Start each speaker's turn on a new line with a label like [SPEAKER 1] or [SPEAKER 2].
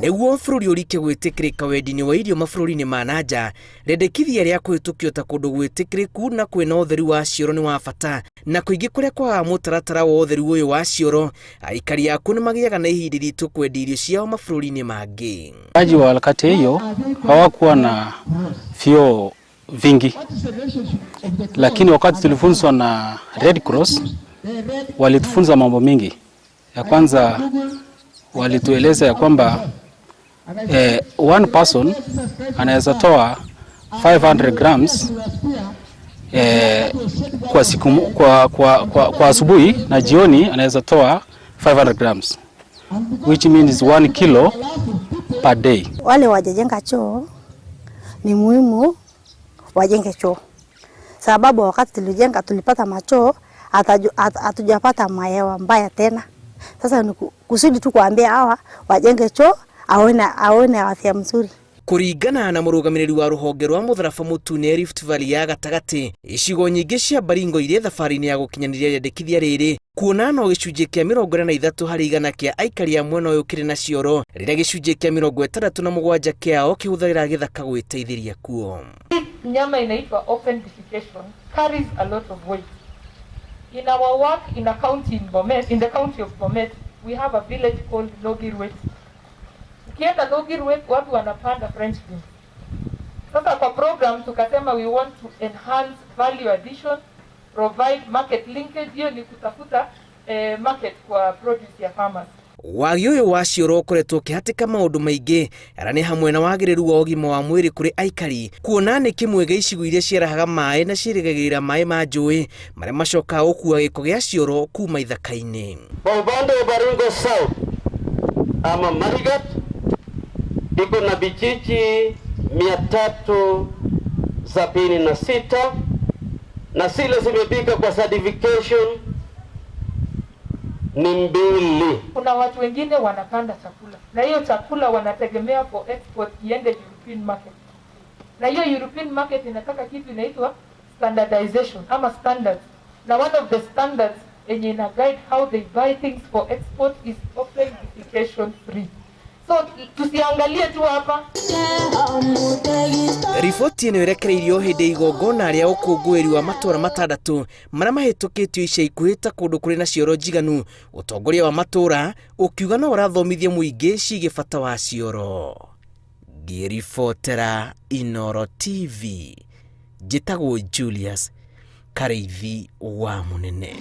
[SPEAKER 1] Nĩguo bũrũri ũrike gwĩtĩkĩrĩka wendi-inĩ wa irio mabũrũri-inĩ ma na nja, rĩendekithia rĩa kũhĩtũkio ta kũndũ gwĩtĩkĩrĩku na kwĩna ũtheru wa cioro nĩ wa bata, na kũingĩ kũrĩa kwagaga mũtaratara wa ũtheru ũyũ wa cioro, aikari akuo nĩ magĩaga na ihinda iritũ kwendia irio ciao mabũrũri-inĩ mangĩ.
[SPEAKER 2] Wakaaji wa wakati hiyo hawakuwa na vyoo vingi, lakini wakati tulifunzwa na Red Cross walitufunza mambo mingi. Ya kwanza walitueleza ya kwamba one person anaweza toa 500 grams kwa siku kwa asubuhi na jioni anaweza toa 500 grams, which means 1 kilo per day.
[SPEAKER 3] Wale wajajenga choo ni muhimu wajenge choo, sababu wakati tulijenga tulipata machoo, hatujapata mahewa mbaya tena. Sasa ni kusudi tu kuambia hawa wajenge choo aone afya mzuri.
[SPEAKER 1] Kũringana na mũrũgamĩrĩri wa rũhonge rwa mũtharaba mũtune Rift Valley ya gatagatĩ, icigo nyingĩ cia Baringo irĩ thabarĩ-inĩ ya gũkinyanĩria rĩendekithia rĩrĩ, kuona no gĩcunjĩ kĩa 43% kĩa aikari a mwena ũyũ kĩrĩ na cioro, rĩrĩa gĩcunjĩ kĩa 67 kĩao kĩhũthagĩra gĩthaka gwĩteithĩria kuo.
[SPEAKER 4] Nyama inaitwa open defecation carries a lot of weight. In our work in a county in Bomet, in the county of Bomet, we have a village called Logirwet. Ukienda Logirwet, watu wanapanda French beans. Sasa kwa program tukasema we want to enhance value addition, provide market linkage. Hiyo ni kutafuta market kwa produce ya farmers.
[SPEAKER 1] Wagi ũyũ wa cioro ũkoretwo ũkĩhatĩka maũndũ maingĩ arĩa nĩ hamwe na wagĩrĩru wa ũgima wa mwĩrĩ kũrĩ aikari, kuona nĩ kĩmwe gĩa icigo iria ciarahaga maĩ na ciĩrĩgagĩrĩra maĩ ma njũĩ marĩa macokaga gũkua gĩko gĩa cioro kuma ithaka-inĩ.
[SPEAKER 5] Kwa upande wa Baringo South ama Marigat iko na vijiji 376 na zile zimefika kwa certification ni 2.
[SPEAKER 4] Kuna watu wengine wanapanda chakula na hiyo chakula wanategemea for export iende European market, na hiyo European market inataka kitu inaitwa standardization ama standards, na one of the standards yenye ina guide how they buy things for export is open defecation free. So tusiangalie tu hapa.
[SPEAKER 1] Riboti ĩno ĩrekereirio hĩndĩ ya igongona rĩa ũkũngũĩri wa matũra 6 marĩa mahĩtũkĩtio ica ikuhĩ ta kũndũ kũrĩ na cioro njiganu, ũtongoria wa matũra ũkiuga no ũrathomithia mũingĩ ciĩgiĩ bata wa cioro. Ngĩribotera Inooro TV, njĩtagwo Julius Karĩithi wa Mũnene.